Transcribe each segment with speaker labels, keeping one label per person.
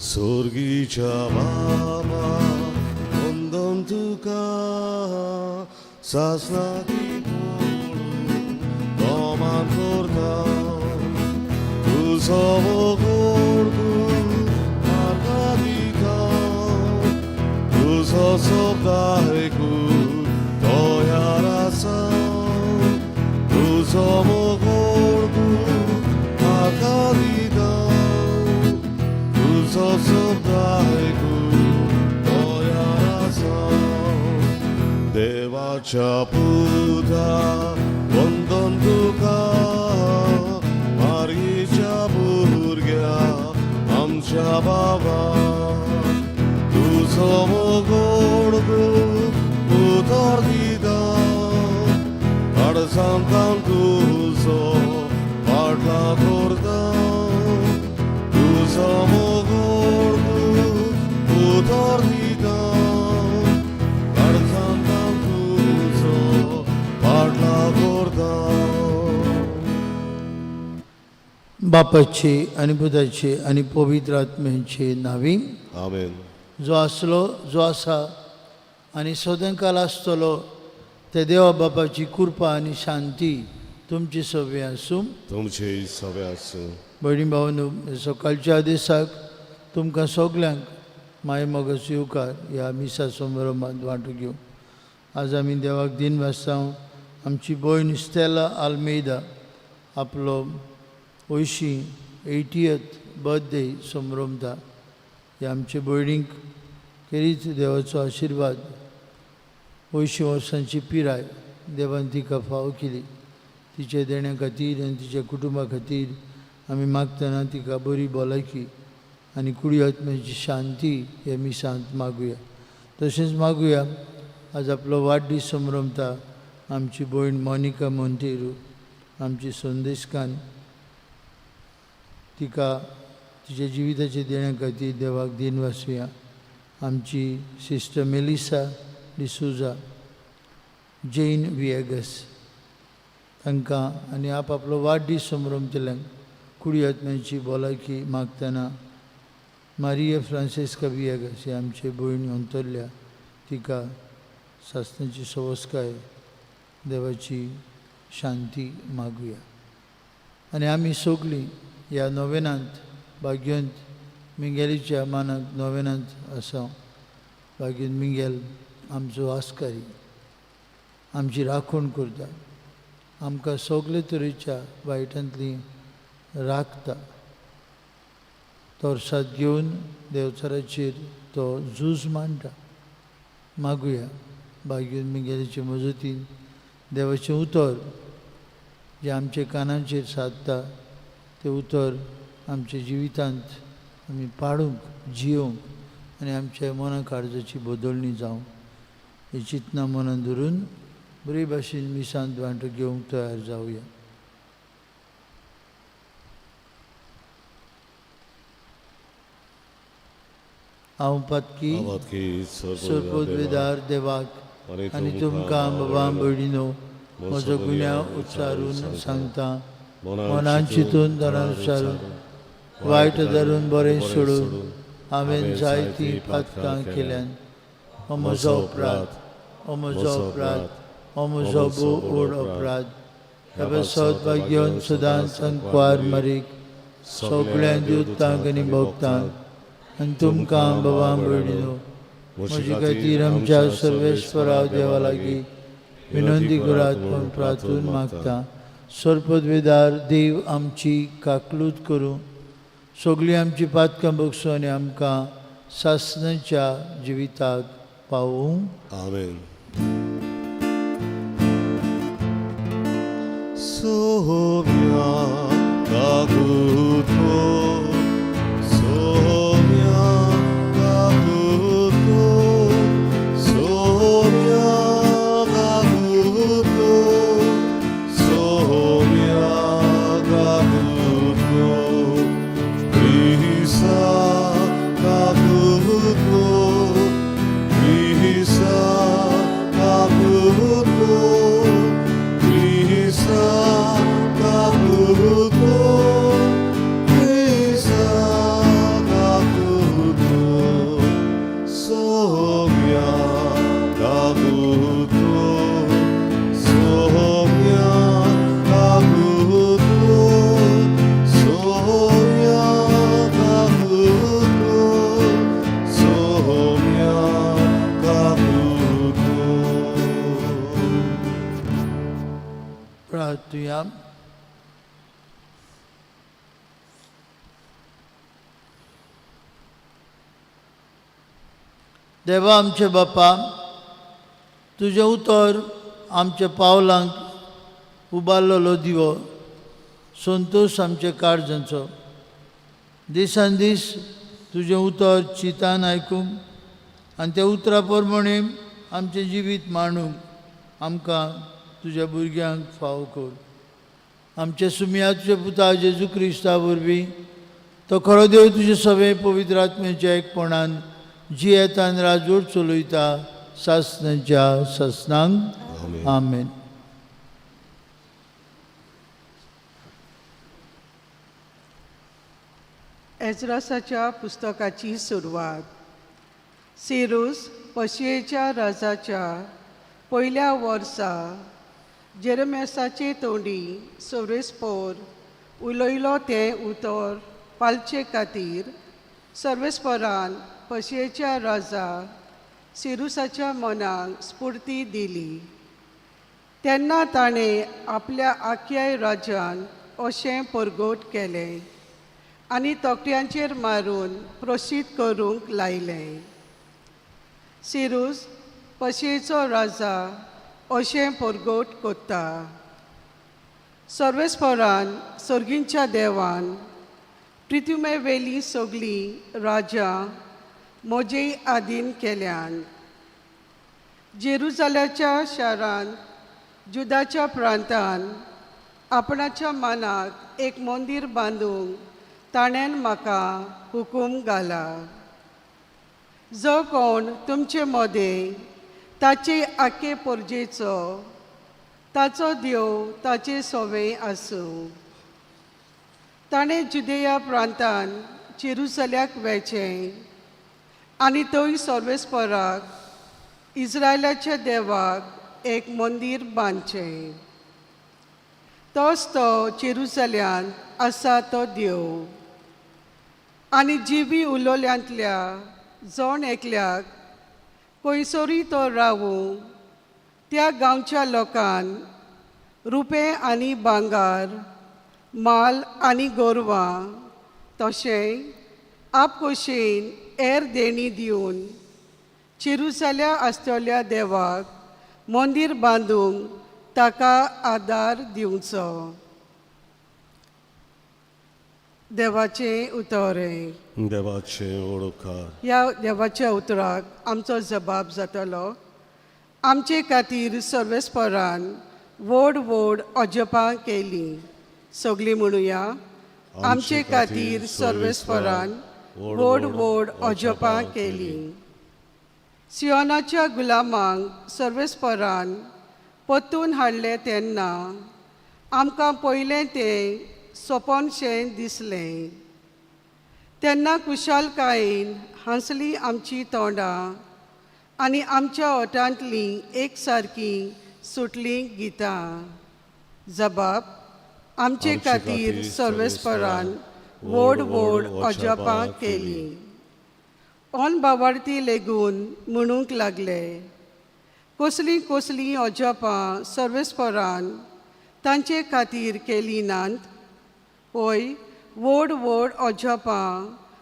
Speaker 1: सोर्गीच्या बाबा वंदन तुका सासनाची पळोवन दोमान करता तुजो गोड म्हाका दिता तुजो शब्द आयकून तयार आसा तुजो गोड म्हाका दिता तुजो शब्द आयकून तयार आसा देवाच्या पुता वंदन तुका मारीच्या भुरग्या आमच्या बाबा तुजो गोड उतर दिता अडसांतान तुजो पाटला करता तुजो गोड उतर दिता अडसांतान तुजो पाटला करता.
Speaker 2: बापाचे आनी पुताचे आनी पवित्र आत्म्याचे नांवी.
Speaker 1: आमेन.
Speaker 2: जो आसलो, जो आसा आनी सदांकाल आसतलो ते देवा बापाची कृपा आनी शांती तुमची सगळी आसूं.
Speaker 1: तुमचे सगळे आसूं.
Speaker 2: भयणी भावांनो, सकाळच्या दिसाक तुमकां सगल्यांक माय मोगाचो येवकार ह्या मिसा समारंभात वांटो घेवंक. आज आमी देवाक दिन वाचता. आमची भयण स्टेला आल्मेदा आपलो अंयशीं एटीयथ बर्थडे समरंभता. ह्या आमचे भयणीक खेरीत देवाचो आशिर्वाद, 80 वर्सांची पिराय देवान तिका फावो केली. तिच्या देण्या खातीर आनी तिच्या कुटुंबा खातीर आमी मागतना तिका बरी भलायकी आनी कुडी आत्म्याची शांती हे मिसांत मागुया. तशेंच मागुया आज आपलो वाडदीस समरंभता आमची भयण मोनिका मोंतेरू, आमची संदेशकान, तिका तिच्या जिविताचे देण्या खातीर देवाक दिन वाचुया. आमची सिस्टर मेलिसा डिसुजा, जैन विएगस तांकां आनी आपआपलो वाडदीस समरंभतल्यांक कुडी आत्म्याची भलायकी मागतना मारिया फ्रांसिस्का विएगस ही आमचे भयण अंतरल्या, तिका सासणाची सवस्काय देवाची शांती मागुया. आनी आमी सगळीं ह्या नोवेनांत भाग्यंत मिंगेलीच्या मानाक नोवेनांत आसा. भाग्यंत मिंगेल आमचो आस्कारी, आमची राखण करता, आमकां सगळे तरेच्या वायटांतली राखता. तोरसाद घेवन देवचाराचेर तो झूज मांडटा. मागुया भाग्यंत मिंगेलीचे मजतीन देवाचें उतर जें आमच्या कानांचेर सादता तें उतर आमच्या जिवितांत आमी पाडूंक, जियोवंक आनी आमच्या मना काळजाची बदलणी जावं ही चिंतना मनान धरून बरे भाशेन मिसांत वांटो घेवंक तयार जावया. हांव पातकी सरपदवेदार देवाक आनी तुमकां बाबा भयणीनो म्हजो गुन्यांव उच्चारून सांगता. मनान चिंतून, धरान उच्चारून, वायट धरून बरें सोडून हांवें जायतीं पातकां केल्यान. हो म्हजो अपराध, हो म्हजो अपराध, हो म्हजो भोव व्हड अपराध. ह्या पासत भाग्योन सदांच संकवार मारीक सगळ्यां दिवतांक आनी भोगतांक आनी तुमकां बाबा भयणीनो म्हजे खातीर आमच्या सर्वेस्परा देवा लागीं विनंती करात म्हूण प्रार्थून मागता. सरपदवेदार देव आमची काकलूत करूं, सगळीं आमची पातकां बगसूं आनी आमकां सासणाच्या जिविताक पावूं.
Speaker 1: आमेन. सोम्या काकुतो, सोम्या काकुतो, सोम्या काकुतो, सोम्या काकुतो, क्रिसा काकुतो, क्रिसा काकुतो सोम्या काकुतो सोम्या काकुतो सोम्या काकुतो.
Speaker 2: प्रार्थुया. देवा आमचे बापा, तुजें उतर आमच्या पावलांक उबारलेलो दिवो, संतोश आमचे काळजांचो. दिसान दीस तुजें उतर चिंतान आयकूंक आनी त्या उतरा प्रमाणे आमचें जिवीत मांडूंक आमकां तुज्या भुरग्यांक फावो कर. आमच्या सुमया तुज्या पुता जेजू क्रिस्ता वरवीं, तो खरो देव तुजे सगळे पवित्र आत्म्याच्या एकपणान जियेतान राजवट चलयता सासनाच्या सासनांक.
Speaker 1: आमेन.
Speaker 2: आमेन.
Speaker 3: एज्रासाच्या पुस्तकाची सुरवात. सिरूस पशयेच्या राजाच्या पयल्या वर्सा जेरमेसाचे तोंडी सर्वेस्पोर उलयलो तें उतर पालचे खातीर सर्वेस्पोरान पशयेच्या राजा सिरुसाच्या मनाक स्फुर्ती दिली. तेन्ना ताणें आपल्या आख्याय राज्यान अशें परगट केलें आनी तोकट्यांचेर मारून प्रसिद्ध करूंक लायलें, सिरूस पशेचो राजा अशें परगट कोत्ता, सर्वेस्परान सर्गींच्या देवान पृथ्वीवेलीं सगळीं राजां म्हजे आदीन केल्यान. जेरुजाल्याच्या शारांत जुदाच्या प्रांतान आपणाच्या मानाक एक मंदीर बांदूंक ताणें म्हाका हुकूम घाला. जो कोण तुमचे मदें ताचे आखे परजेचो ताचो देव ताचे सोवे आसूं. ताणें जुदेया प्रांतान जेरुसल्याक वेचें आनी थंय सर्वेस्पराक इस्रायलाच्या देवाक एक मंदीर बांदचें. तोच तो जेरुसल्यांत आसा तो देव आनी जिवी उलोल्यांतल्या जण एकल्याक खंयसरूय तो रावूं त्या गांवच्या लोकान रुपें आनी भांगर, माल आनी गोरवां तशें आपखोशयेन हेर देणी दिवन चिरुसाल्या आसतल्या देवाक मंदीर बांदूंक ताका आदार दिवचो. देवाचें उतर हें.
Speaker 1: देवाचे ओळखार.
Speaker 3: ह्या देवाच्या उतराक आमचो जबाब जातलो. आमचे खातीर सर्वेस्परान व्हड व्हड अजपां केलीं. सगळीं म्हणुया, आमचे खातीर सर्वेस्परान व्हड व्हड अजपां केलीं. सियोनाच्या गुलामांक सर्वेस्परान परतून हाडलें तेन्ना आमकां पयलें तें सपनशें दिसलें. तेन्ना खुशालकायेन हांसली आमची तोंडां आनी आमच्या ओठांतलीं एक सारकीं सुटलीं गितां. जबाब, आमचे खातीर सर्वेस्परान व्हड व्हड अजापां केलीं. ऑन बावार्थी लेगून म्हणूंक लागले, कसलीं कसलीं अजापां सर्वेस्परान तांचे खातीर केलीं नात. हय, व्हड व्हड अजापां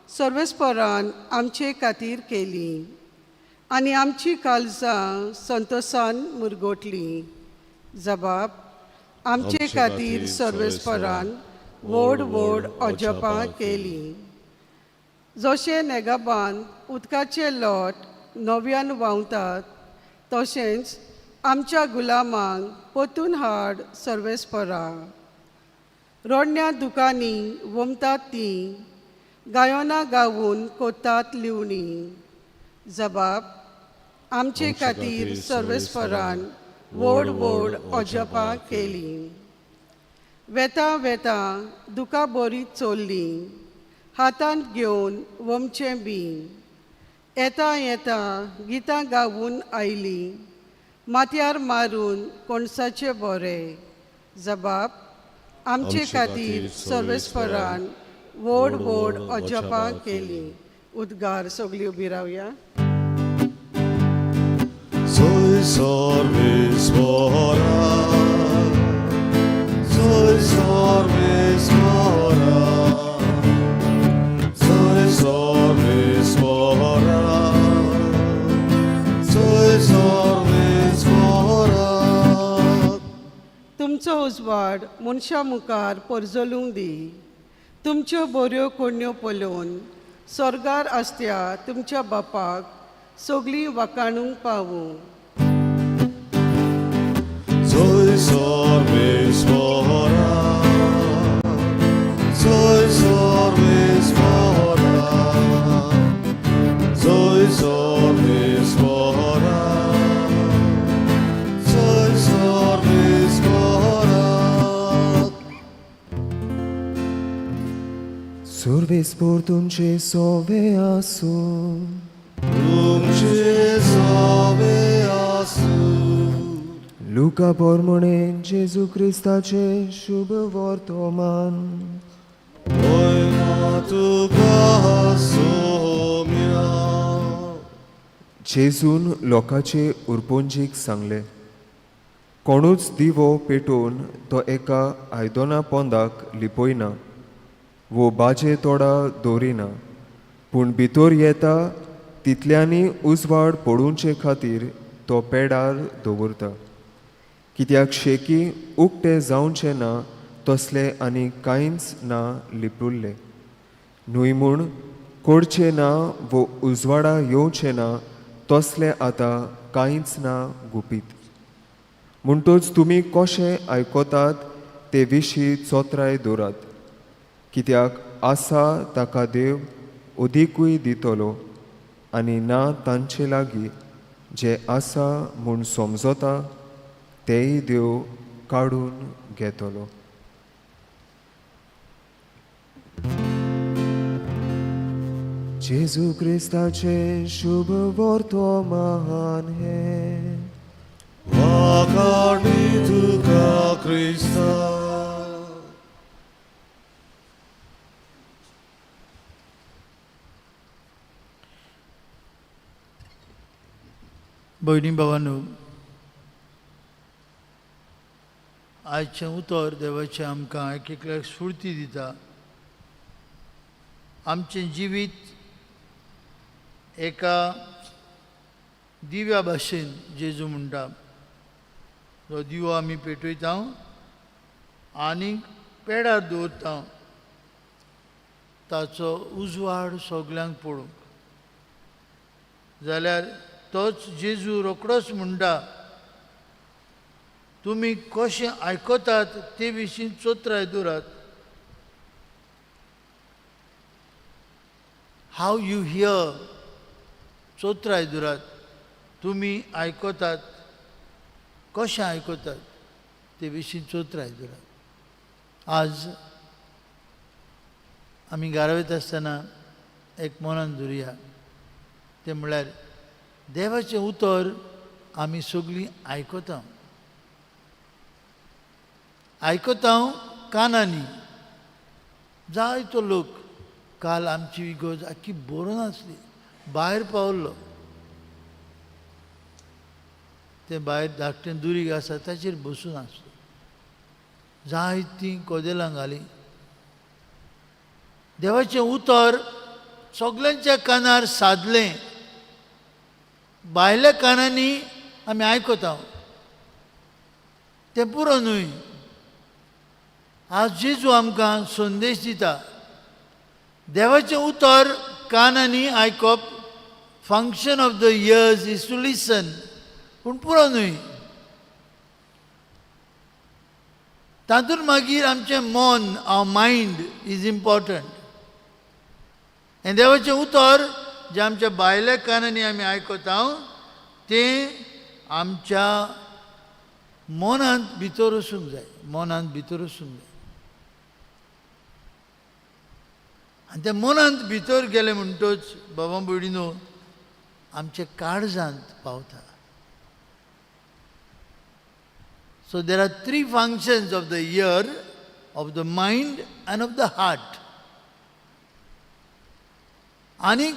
Speaker 3: सर्वेस्परान आमचे खातीर केलीं आनी आमची काळजां संतोसान मुरगोटलीं. जबाब, आमचे खातीर सर्वेस्परान व्हड व्हड अजापां केलीं. जशें नेगाबान उदकाचे लोट नव्यान व्हांवतात तशेंच आमच्या गुलामांक परतून हाड सर्वेस्परा. रोडण्या दुकांनी वमतात तीं गायनां गावून कोतात लिवणी. जबाब, आमचे खातीर सर्वेस्परान व्हड व्हड अजापां केलीं. वेता वेता दुकां बरी चोरलीं हातांत घेवन वमचें बी. येता येता गितां गावून आयलीं. माथ्यार मारून कोणसाचे बोरे. जबाब आमचे खातीर सर्वेस्परान व्हड व्हड अजपां केली. उद्गार सगळीं उबी रावया.
Speaker 1: Soy सर्वेस्परा, soy सर्वेस्परा, soy सर्वेस्परा, soy सर्वेस्परा.
Speaker 3: तुमचो उजवाड मनशां मुखार परजलूंक दी. तुमच्यो बऱ्यो कोण्यो पळोवन स्वर्गार आसत्या तुमच्या बापाक सगळीं वाकाणूंक पावूं.
Speaker 1: Soy सर्वेस्परा, soy सर्वेस्परा, soy सर्वेस्परा, soy सर्वेस्परा.
Speaker 4: सर्वेस्पोर तुमचे सोवे आसूं.
Speaker 1: तुमचे सोवे आसूं.
Speaker 4: लुका पोरमोणे जेजू क्रिस्ताचे शुभ वर्तमान.
Speaker 1: होयमा तुका सोम्या.
Speaker 4: जेजून लोकांचे उरपोंजीक सांगलें, कोणूच दिवो पेटोवन तो एका आयदना पोंदाक लिपयना वो बाजे तोडा दवरिना, पूण भितर येता तितल्यांनी उजवाड पडोवचे खातीर तो पेडार दवरता. कित्याक शेकी उक्तें जावचें ना तसलें आनी कांयच ना लिपुल्लें न्हय म्हूण करचें ना वो उजवाडा येवचें ना तसलें आतां कांयच ना गुपीत. म्हणटच तुमी कशें आयकतात ते विशीं चोत्राय दवरात, कित्याक आसा ताका देव अदिकूय दितलो आनी ना तांचे लागीं जें आसा म्हूण समजता तेंय देव काडून घेतलो. जेजू क्रिस्ताचें शुभ वर्तमान हें.
Speaker 1: वाखाणी तुका क्रिस्ता.
Speaker 2: भयणी भावांनो, आयचें उतर देवाचें आमकां एक एकल्याक स्फुर्ती दिता. आमचें जिवीत एका दिव्या भाशेन जेजू म्हणटा, जो दिवो आमी पेटयता आनी पेडार दवरता ताचो उजवाड सगल्यांक पडूंक. जाल्यार तोच जेजू रोकडोच म्हणटा, तुमी कशें आयकतात ते विशीं चोत्राय दवरात. How you here, चोत्राय दवरात. तुमी आयकतात कशें आयकतात ते विशीं चोत्राय दवरात. आज आमी गारावेत आसतना एक मनान धरुया, तें म्हळ्यार देवाचें उतर आमी सगळीं आयकता. आयकता कानांनी. जायतो लोक काल आमची इगर्ज आख्खी बरोवन आसली, भायर पावल्लो, तें भायर धाकटें दुरीग आसा ताचेर बसून आसलो. जायतीं कदेलां घालीं. देवाचें उतर सगल्यांच्या कानार सादलें. भायल्या कानांनी आमी आयकता, तें पुरो न्हय. आज जेजू आमकां संदेश दिता, देवाचें उतर कानांनी आयकप, function of the ears is to listen, पूण पुरो न्हय. तातूंत मागीर आमचें मन, our mind is important. हें देवाचें उतर जें आमच्या भायल्या कानांनी आमी आयकता तें आमच्या मनांत भितर वचूंक जाय, मनांत भितर वचूंक जाय. आनी त्या मनांत भितर गेलें म्हणटच बाबा भयणीनो आमच्या काळजांत पावता. So there are three functions of the ear, of the mind and of the heart. आनी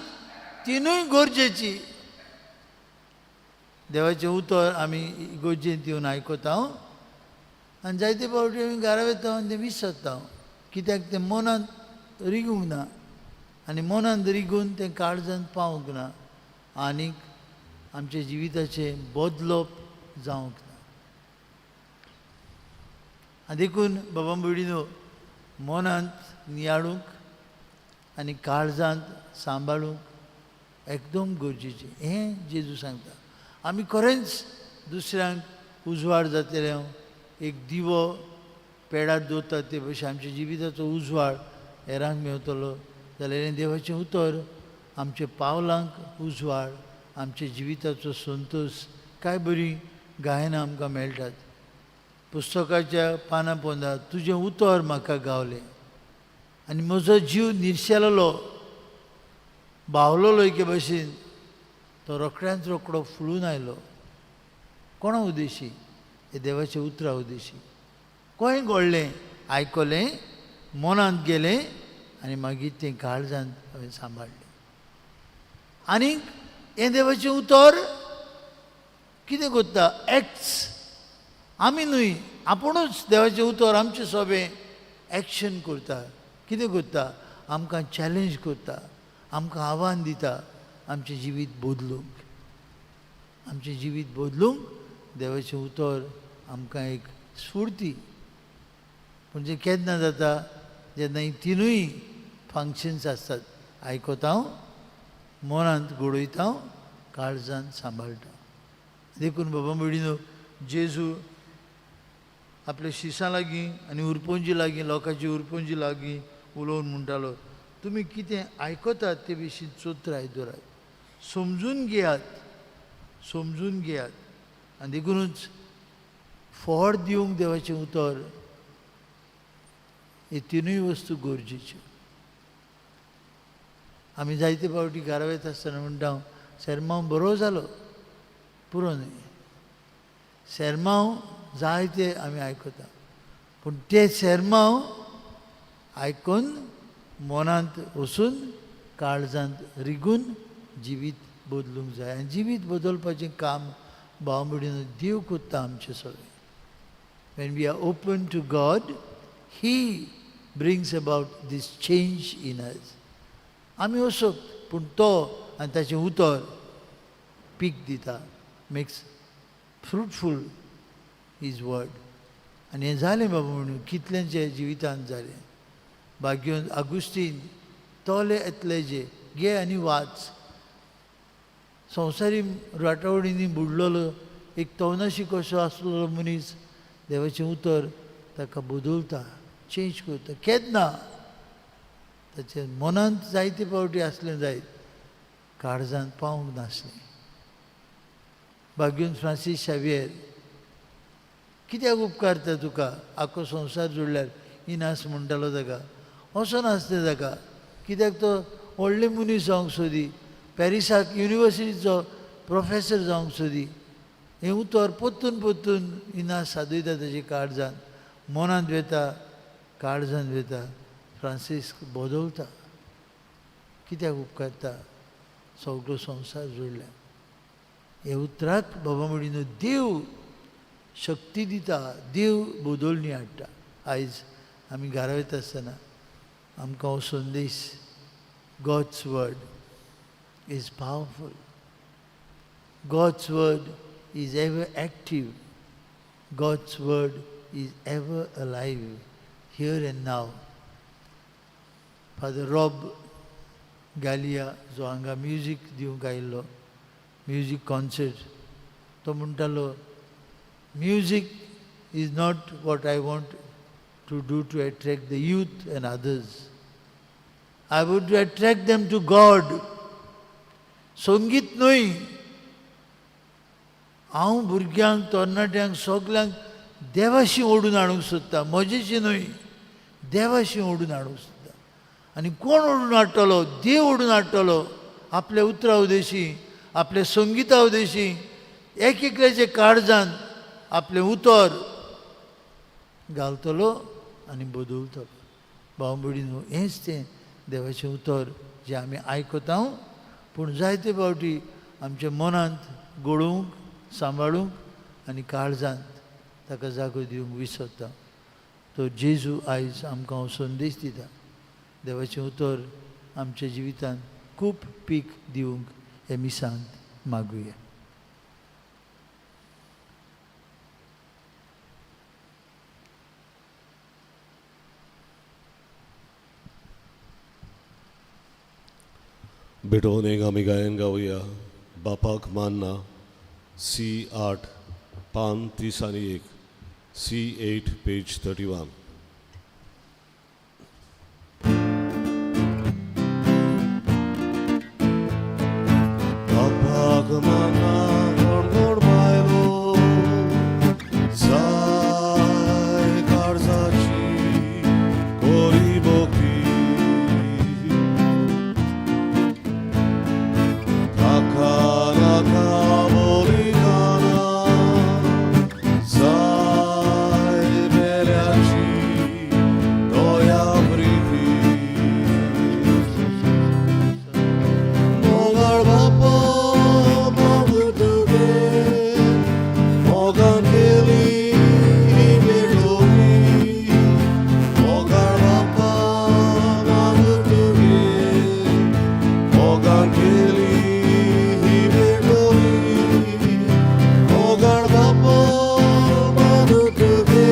Speaker 2: तिनूय गरजेची. देवाचें उतर आमी इगर्जेंत येवन आयकता आनी जायते फावटी आमी घरा वता आनी तें विसरता, कित्याक तें मनांत रिगूंक ना आनी मनांत रिगून तें काळजांत पावूंक ना आनीक आमच्या जिविताचें बदलप जावंक ना. आनी देखून बाबा भयणीनो, मनांत नियाळूंक आनी काळजांत सांबाळूंक एकदम गरजेचें हें जेजू सांगता. आमी खरेंच दुसऱ्यांक उजवाड जातले, एक दिवो पेडार दवरतात ते भशेन आमच्या जिविताचो उजवाड हेरांक मेवतलो जाल्यार हें देवाचें उतर आमच्या पावलांक उजवाड, आमच्या जिविताचो संतोश. कांय बरीं गायनां आमकां मेळटात पुस्तकाच्या पानां पोंदा. तुजें उतर म्हाका गावलें आनी म्हजो जीव निर्शेलेलो, बावलोलो एके भशेन, तो रोखड्याच रोखडो फुलून आयलो. कोणा उद्देशी? हे देवाच्या उतरा उद्देशी. खंय घडलें? आयकलें, मनांत गेलें आनी मागीर तें काळजांत हांवें सांबाळ्ळें. आनीक हें देवाचें उतर कितें करता? एक्ट्स. आमी न्हय, आपुणूच देवाचें उतर आमचें सोबें एक्शन करता. कितें करता? आमकां चॅलेंज करता, आमकां आव्हान दिता आमचें जिवीत बदलूंक. आमचें जिवीत बदलूंक देवाचें उतर आमकां एक स्फुर्ती. पूण जें केन्ना जाता? जेन्ना हीं तिनूय फंक्शन्स आसतात, आयकता, मनांत घडयता, काळजांत सांबाळटा. देखून बाबा भयणीनो, जेजू आपल्या शिसां लागीं आनी उरपोंजी लागीं, लोकांची उरपोंजी लागीं उलोवन म्हणटालो, तुमी कितें आयकतात ते विशीं चोत्राय दवरात, समजून घेयात, समजून घेयात. आनी देखुनूच फळ दिवंक देवाचें उतर हे तिनूय वस्तू गरजेच्यो. आमी जायते फावटी घरा वयता आसतना म्हणटा, सेरमांव बरो जालो, पुरो न्हय. सेरमांव जायते आमी आयकता, पूण ते सेरमांव आयकून मनांत वचून काळजांत रिगून जिवीत बदलूंक जाय. आनी जिवीत बदलपाचें काम भाव भयणीनो देव करता आमचें सगळें. When we are open to God, He brings about this change in us. आमी वचत, पूण तो आनी ताचें उतर पीक दिता, मेक्स फ्रुटफूल his word. आनी हें जालें बाबा म्हणून कितल्यांच्या जिवितांत जालें. भाग्यो आगुस्तीन तोले येतले घे आनी वाच. संवसारी राटावळींनी बुडलेलो एक तवनाशी कसो आसलेलो मनीस देवाचें उतर ताका बदलता, चेंज करता. केन्ना ताचे मनांत जायते फावटी आसलें जायत, काळजांत पावूंक नासलें. भाग्योन फ्रांसीस शावियर, कित्याक उपकारता तुका आख्खो संवसार जोडल्यार, इनास म्हणटालो ताका. वचोन आसलें ताका, कित्याक तो व्हडले मनीस जावंक सोदी, पॅरिसाक युनिवर्सिटीचो प्रोफेसर जावंक सोदी. हें उतर परतून परतून इनास सादयता ताजे काळजान, मनांत वेता, काळजान वेता, फ्रांसीस्क बदलता. कित्याक उपकारता सगळो संवसार जोडल्यार? हे उतराक बाबा म्हणीन देव शक्ती दिता, देव बदलणी हाडटा. आयज आमी घरा वयता आसतना आमकां हो संदेश, God's word is powerful, God's word is ever active, God's word is ever alive here and now. Father Rob Gallia जो हांगा म्युजीक दिवंक आयिल्लो, म्युजीक कॉन्सर्ट, तो म्हणटालो, music is not what I want to do to attract the youth and others. I want to attract them to God. संगीत न्हय, हांव भुरग्यांक, तरणाट्यांक, सगल्यांक देवाशी ओडून हाडूंक सोदता, म्हजेशी न्हय, देवाशी ओडून हाडूंक सोदता. आनी कोण ओडून हाडटलो? देव ओडून हाडटलो आपल्या उतरा उदेशी, आपल्या संगिता उदेशी. एक एकल्याच्या काळजान आपलें उतर घालतलो आनी बदलतलो. भाव भयणीनो, हेंच तें देवाचें उतर जें आमी आयकता, पूण जायते फावटी आमच्या मनांत गळोवंक, सांबाळूंक आनी काळजांत ताका जागो दिवंक विसरता. तर जेजू आयज आमकां हो संदेश दिता. देवाचें उतर आमच्या जिवितांत खूब पीक दिवंक हे मिसांत मागुया.
Speaker 1: भेटोवन एक आमी गायन गावया. बापाक मान्ना, सी 8, पान 31, C8 page 31. बापाक मान्ना कोण कोण बायलो जाय काळजाची कोरी बोकी, नाका नाका बोलिताना जाय बेल्याची दया प्रिती. मोगाळ बापा मागू तुगे, मोगान केली भेटोवी. मोगाळ बापा मागू तुगे, मोगान केली भेटोवी. मोगाळ बापा मागू तुगे,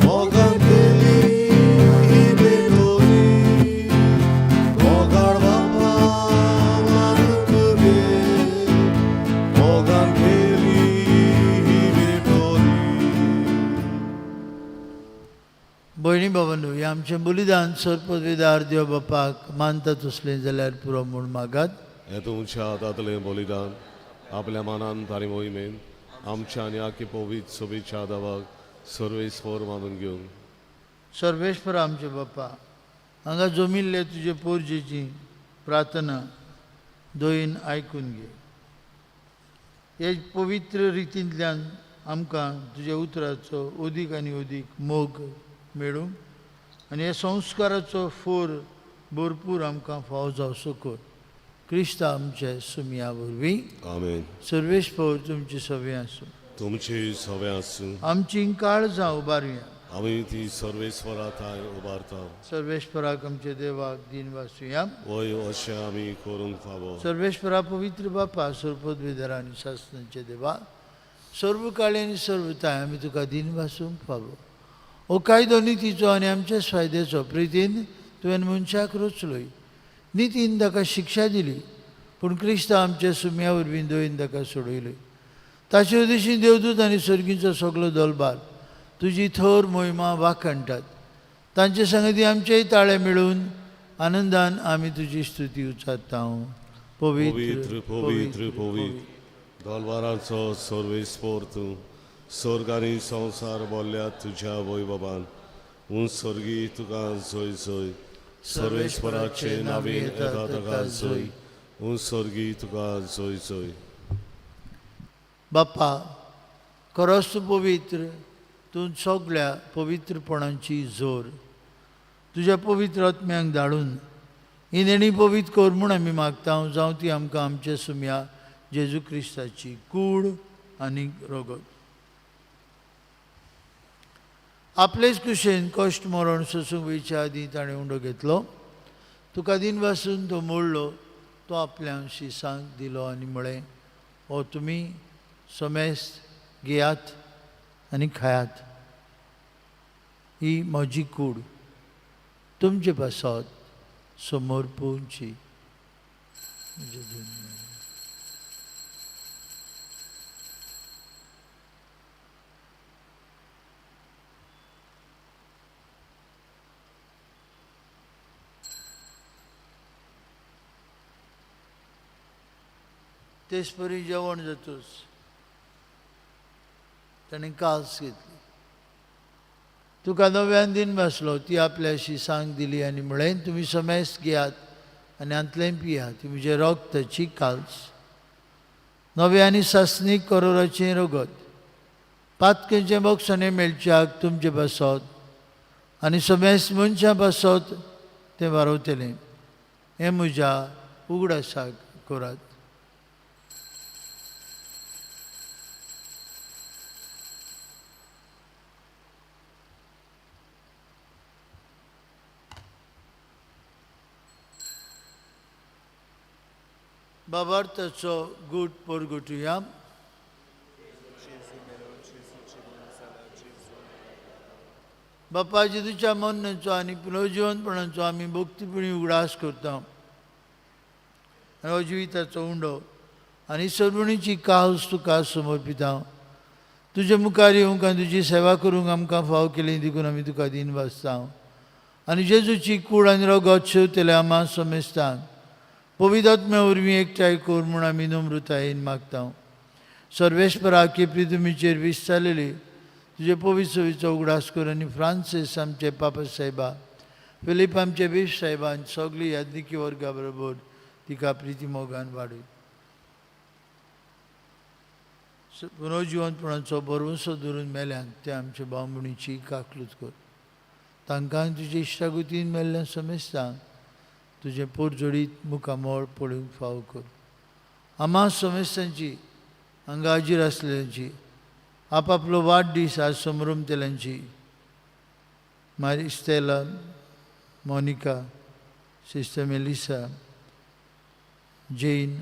Speaker 1: मोगान केली भेटोवी. मोगाळ बापा मागू तुगे, मोगान केली भेटोवी.
Speaker 2: भयणी बाबांनो, हें आमचें बलिदान सरपदवेदार देव बापाक मानता तसलें जाल्यार पुरो म्हूण मागात.
Speaker 1: हें तुमच्या हातांतलें बलिदान आपल्या मनान आनी मोहिमेन आमच्या आनी आखी पवित्र सोबीच्या दावाक सर्वेस्पर मानून घेवन.
Speaker 2: सर्वेश्वर आमचे बापा, हांगा जमिल्ले तुजे पोरजेची प्रार्थना दयेन आयकून घे. हे पवित्र रितींतल्यान आमकां तुज्या उतराचो अदीक आनी अदीक मोग मेळूं आनी ह्या संस्काराचो फोर भरपूर आमकां फावो जावचो कर. क्रिस्ता आमचे सुमया वरवीं.
Speaker 1: आमेन.
Speaker 2: सर्वेस्पर तुमची सवंय आसूं.
Speaker 1: तुमची सवंय आसूं.
Speaker 2: आमची काळजां उबारुया.
Speaker 1: आमी ती सर्वेस्परा थांय उबारता.
Speaker 2: सर्वेस्पराक आमच्या देवाक दिन वासुया.
Speaker 1: वय, अशें आमी करूंक फावो.
Speaker 2: सर्वेस्परा, पवित्र बापा, सर्वपदवीधर आनी शासनाचे देवा, सर्व काळी आनी सर्वताय आमी तुका दिन वासूंक फावो. हो कायदो नितीचो आनी आमच्याच फायद्याचो. प्रितीन तुवें मनशाक रचलोय, नितीन ताका शिक्षा दिली, पूण क्रिस्त आमच्या सुम्या वरवीं दयेन ताका सोडयलोय. ताचे उदेशीं देवदूत आनी सर्गीचो सगलो दलबार तुजी थोर मोहिमा वाखाणटात. तांचे संगती आमचेय ताळे मेळून आनंदान आमी तुजी स्तुती उच्चारता.
Speaker 1: पवित्र, पवित्र, पवित्र दलबाराचो सर्वेस्पर तूं. स्वर्ग आनी संवसार बोल्ल्या तुज्या वैभवान. उंच स्वर्गी तुका जय जय. सर्वेस्पराचे नावेन येता ताका जय. उंच स्वर्गी तुका जय जय.
Speaker 2: बाप्पा, खरोच तूं पवित्र, तूं सगळ्या पवित्रपणाची जोर. तुज्या पवित्र आत्म्यांक धाडून ही नेणी पवित्र कर म्हूण आमी मागता. जावं ती आमकां आमच्या सुमया जेजू क्रिस्ताची कूड आनी रगत. आपलेच कुशेन कश्ट मरण सोसूंक वयच्या आदीं ताणें उंडो घेतलो. तुका दिन वासून तो मोडलो, तो आपल्या शिसांक दिलो आनी म्हळें, हो तुमी समेस्त घेयात आनी खायात, ही म्हजी कूड तुमचे पासत समोर पोवची. तेच परी जेवण जातूच ताणें कास घेतली. तुका नव्यान दिन बसलो, ती आपल्या शिसांक दिली आनी म्हळें, तुमी समेस्त घेयात आनी हांतलें पियात, ती म्हजें रक्ताची काल्स, नवें आनी सासणीक करोराचें रगत. पातकेचें बक्षणें मेळच्याक तुमचे पासत आनी समेस्त मनशां पासत तें वारवतलें. हें म्हज्या उगडासाक करात. बाबार्थाचो गूट परगटुया. बापा जेजूच्या मरणाचो आनी पुनर्जिवनपणाचो आमी भक्तीपणी उगडास करता आनी हो जिविताचो उंडो आनी सर्वणीची कास तुका समर्पिता. तुजे मुखार येवंक आनी तुजी सेवा करूंक आमकां फाव केली देखून आमी तुका दीन वाचता आनी जेजूची कूड आनी रगत शेवतले आमा समेस्तांक पवित्र आत्म्या वरवीं एकठांय कर म्हूण आमी नम्रतायेन मागता. सर्वेस्परा की पृथ्वीचेर विस्तारलेली तुजे पवित्र सवीचो उगडास कर आनी फ्रांसीस आमचे पापा साहेबा, फिलीप आमचे बीफ साहेबान सगळी यादनिकी वर्गा बरोबर तिका प्रिती मोगान वाडय. पुनर्जिवनपणाचो भरवंसो धरून मेल्यान ते आमचे भावभयणीची काकलूत कर. तांकां तुजे इश्टागतीन मेल्ल्या समेस्तांक तुजें पोरजोडीत मुखामळ पळोवंक फाव कर. आमा समेस्तांची हांगा हाजीर आसलेल्यांची आपापलो वाडदीस आज समरमतल्यांची Mari Stella, Monica, sister Melissa, Jane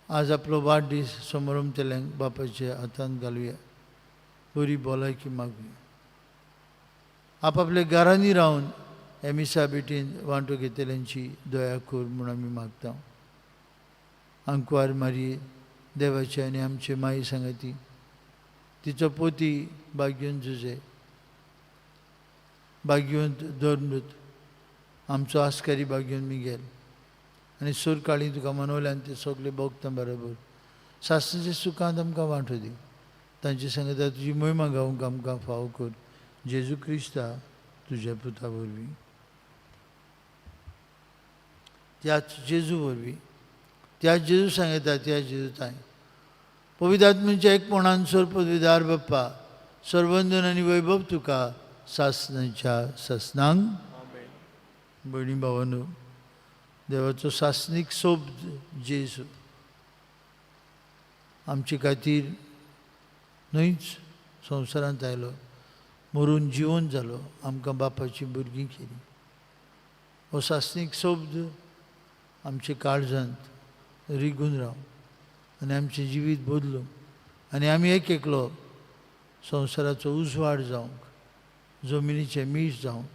Speaker 2: आज आपलो वाडदीस समरमतल्यांक बापाच्या हातांत घालुया. बरी भलायकी मागुया. आपापल्या घरांनी रावन एमिसा बेटीन वांटो घेतल्यांची दया कर म्हूण आमी मागता. आंकवार मारये देवाचे आनी आमचे माई सांगाती तिचो पोती भाग्यवंत जुजे, भाग्यवंत धर्मदूत, आमचो आस्कारी भाग्यवंत मिगेल आनी सुरकाळी तुका मनवल्यान ते सगळे भोगता बरोबर सासणाच्या सुखांत आमकां वांटो दी. तांचे सांगता तुजी मोहिमा गावंक आमकां फाव कर. जेजू क्रिस्ता तुज्या पुता वरवीं, त्याच जेजू वरवीं, त्याच जेजू सांगता त्या जेजू ताय पवित्र आत्म्याच्या एकपणान सोर पदवीदार बाप्पा सर्वंदन आनी वैभव तुका सासणाच्या सासणांक. भयणी भावांनो, देवाचो सासणीक सोब जेजू आमचे खातीर न्हयच संवसारांत आयलो, मरून जिवन जालो, आमकां बापाची भुरगीं केली. हो सासणीक शब्द आमच्या काळजांत रिगून राव आनी आमचें जिवीत बदलूं आनी आमी एक एकलो संवसाराचो उजवाड जावंक, जमिनीचें मीठ जावंक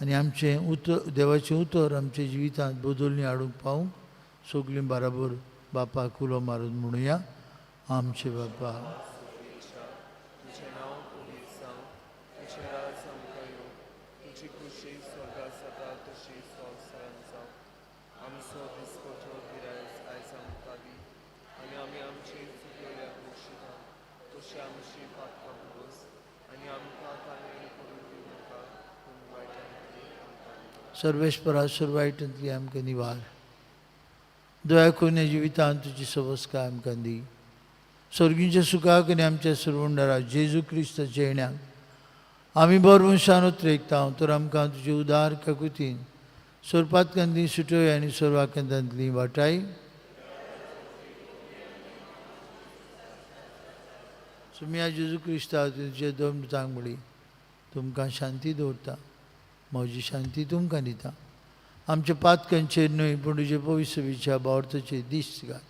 Speaker 2: आनी आमचें उतर, देवाचें उतर आमच्या जिवितांत बदलणी हाडूंक पावूंक सगळीं बराबर बापाक उलो मारून म्हणुया, आमचे बापा. सर्वेस्परा सर्वायटांतली आमकां निवार दया करून ह्या जिवितांत तुजी सवस्काय आमकां दी. सर्गींच्या सुखाक आनी आमच्या सर्वंडरा जेजू क्रिस्ताच्या येण्याक आमी बरवंशान उतरेकता तर आमकां तुजे उदार काकुतीन सोरपातकांतली सुटय आनी सर्वाकांतांतली वाटाय. सुमिया जेजू क्रिस्ता तुजे दोन मृतांक म्हळी, तुमकां शांती दवरता, म्हजी शांती तुमकां दिता. आमच्या पातकांचेर न्हय पूण तुजे पवित्र भावार्थाचेर दिश्ट घाल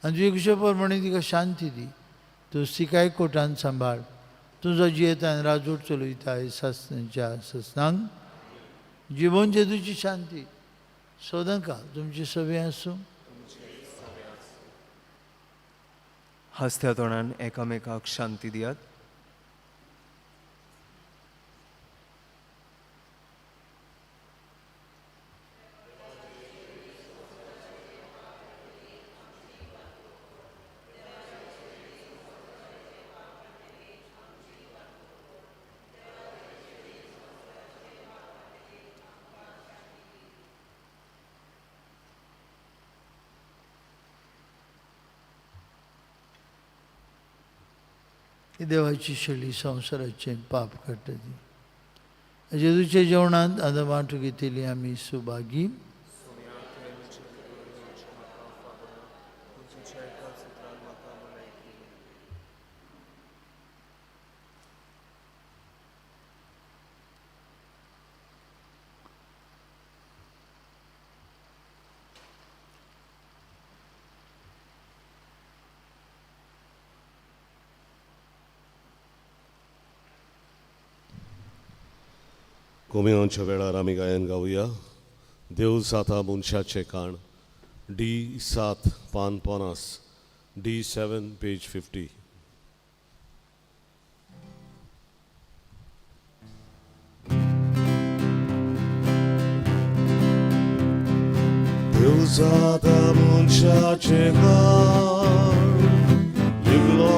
Speaker 2: आनी तुजे कुशे प्रमाणे तिका शांती दी. तूं तिकाय कोटान सांबाळ. तुजो जियेतान राजवट चलयता सासणाच्या सासणांक. जिवन जेजूची शांती सदांकाळ तुमची सगळें आसूं.
Speaker 4: हांसत्या तोंडान एकामेकाक शांती दियात.
Speaker 2: ही देवाची शेळी संवसाराचें पाप काडटा ती. जेजूच्या जेवणांत आतां वांटू घेतली आमी सुभागी.
Speaker 1: कोमियांच्या वेळार आमी गायन गावया देव जाता मनशाचें काण डी 7 पान 50 डी 7 पेज 50. देव जाता मनशाचें काण लिगलो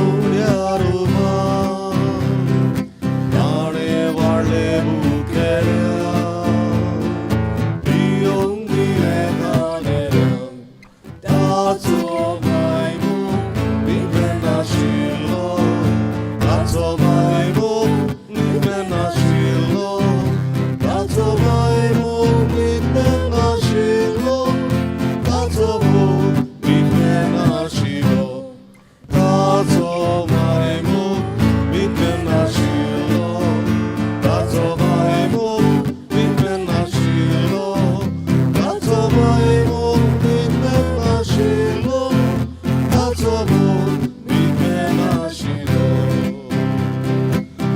Speaker 1: उड्या रुपान ताणें वाडले बुकेल्या पियोंक दिलें कानेऱ्यांक ताचो मायमूख निमणें नाशिल्लो ताचो मायमूख निमणें नाशिल्लो ताचो मायमूख निमणें नाशिल्लो ताचो मोग निमणें नाशिल्लो ताचो मायमूख निमणें नाशिल्लो ताचो मायमूख निमणें नाशिल्लो ताचो मायमूख निमणें नाशिल्लो ताचो मोग निमणें नाशिल्लो.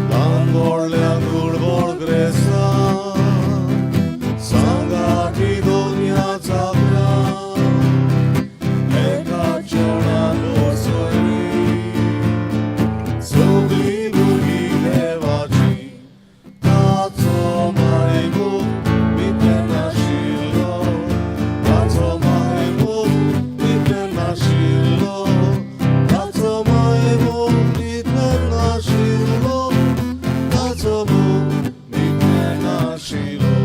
Speaker 1: ल्हान व्हडल्या गुडबोड ग्रेसा सांगाती दोनया चाबरा एका जेवणान वसयली सगळीं भुरगीं देवाची ताचो मायमूख निमणें नाशिल्लो ताचो मायमूख निमणें नाशिल्लो ताचो मायमूख निमणें नाशिल्लो ताचो मोग निमणें नाशिल्लो.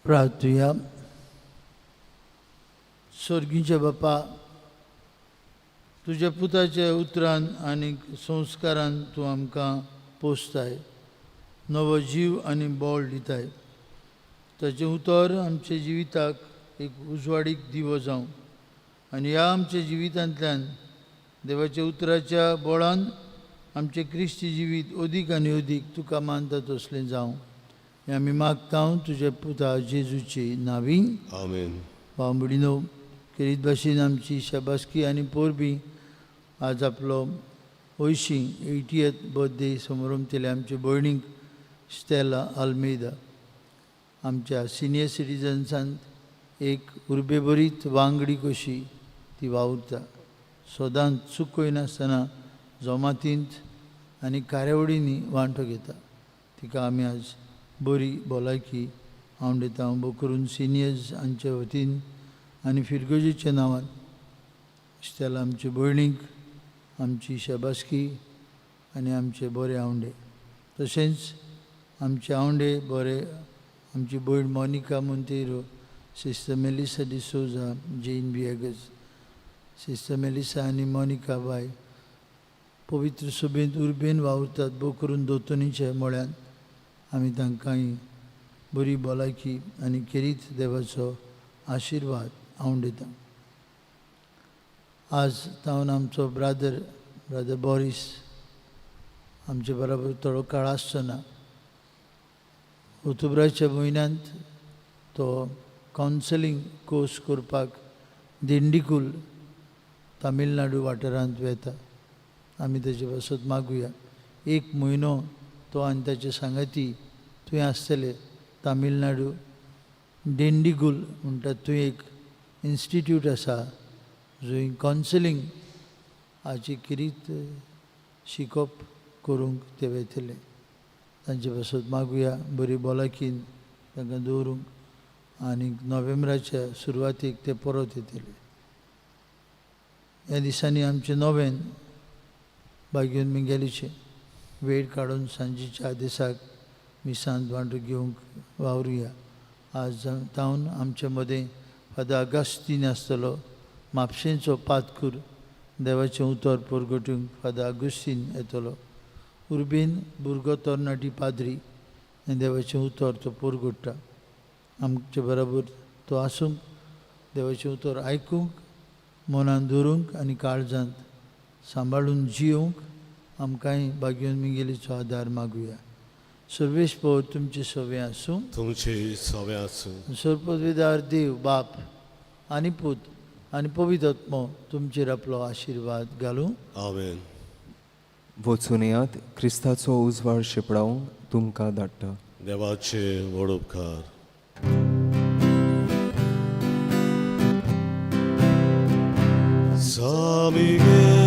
Speaker 2: प्रार्थुया. स्वर्गीच्या बापा, तुज्या पुताच्या उतरान आनी संस्कारान तूं आमकां पोसताय, नवो जीव आनी बळ दिताय. ताचें उतर आमच्या जिविताक एक उजवाडीक दिवो जावं आनी ह्या आमच्या जिवितांतल्यान देवाच्या उतराच्या बळान आमचें क्रिस्ती जिवीत अदीक आनी अदीक तुका मानता तसलें जावं हें आमी मागता तुज्या पुता जेजूचे नांवी.
Speaker 1: आमेन.
Speaker 2: भाव भयणीनो, खेरीत भाशेन आमची शाबासकी आनी पोरबी आज आपलो 80 80th birthday समारंभ आमचे भयणीक स्टेला आल्मेदा, आमच्या सिनियर सिटीजन्सांत एक उर्बेभरीत वांगडी कशी ती वावुरता, सदांच चुकयनासतना जमातींत आनी कार्यावळींनी वांटो घेता. तिका आमी आज बरी भलायकी आवडटा उबो करून सिनियर्स हांच्या वतीन आनी फिरगोजेच्या नांवान स्टेला आमचे भयणीक आमची शाबासकी आनी आमचे बरे आवंडे. तशेंच आमचे आवंडे बरे आमची भयण Monica Monteiro, sister Melissa D'Souza, Jane Viegas, sister Melissa आनी मोनिका बाय पवित्र सभेंत उर्बेन वावुरतात. भोव करून दोतोनीच्या मळ्यांत आमी तांकांय बरी भलायकी आनी खेरीत देवाचो आशिर्वाद आवंडेता. आज तावन आमचो ब्रादर बोरीस आमचे बराबर थोडो काळ आसचो ना. ऑक्टोबराच्या म्हयन्यांत तो कावन्सिलींग कोर्स करपाक दिंडीकूल तामिळनाडू वाठारांत वेता. आमी ताजे पासत मागुया. एक म्हयनो तो आनी ताचे सांगाती थंय आसतले. तामिळनाडू डेंडिगूल म्हणटा थंय एक इन्स्टिट्यूट आसा जंय कावन्सिलींग हाची किरीत शिकोवप करूंक ते वयतले. तांचे पासत मागुया बरी भलायकीन तांकां दवरूंक आनी नोव्हेंबराच्या सुरवातीक ते परत येतले. ह्या दिसांनी आमचें नोवेन बागेवन मिंगेलीचें वेळ काडून सांजेच्या दिसाक मिसांत वांटो घेवंक वावरुया. आज तावन आमचे मदें फादर आगास्तीन आसतलो, म्हापशेंचो पातकूर देवाचें उतर परगटूंक फादर आगुस्तीन येतलो. उर्बेन भुरगो तरणाटी पाद्री आनी देवाचें उतर तो परगट्टा. आमचे बरोबर तो आसूंक, देवाचें उतर आयकूंक, मनान दवरूंक आनी काळजांत सांबाळून जियोवंक आमकांय बागेवन मिगेलीचो आदार मागुया. सर्वेश पवर तुमचे सवे आसूं.
Speaker 1: तुमचे सवे आसूं.
Speaker 2: सर्पविदार देव बाप आनी पूत आनी पवित्र आत्मो तुमचेर आपलो आशिर्वाद घालूं.
Speaker 1: आमेन.
Speaker 4: वचून येयात, क्रिस्ताचो उजवाड शिंपडावंक तुमकां धाडटा.
Speaker 1: देवाचे व्हड उपकार. San Miguel.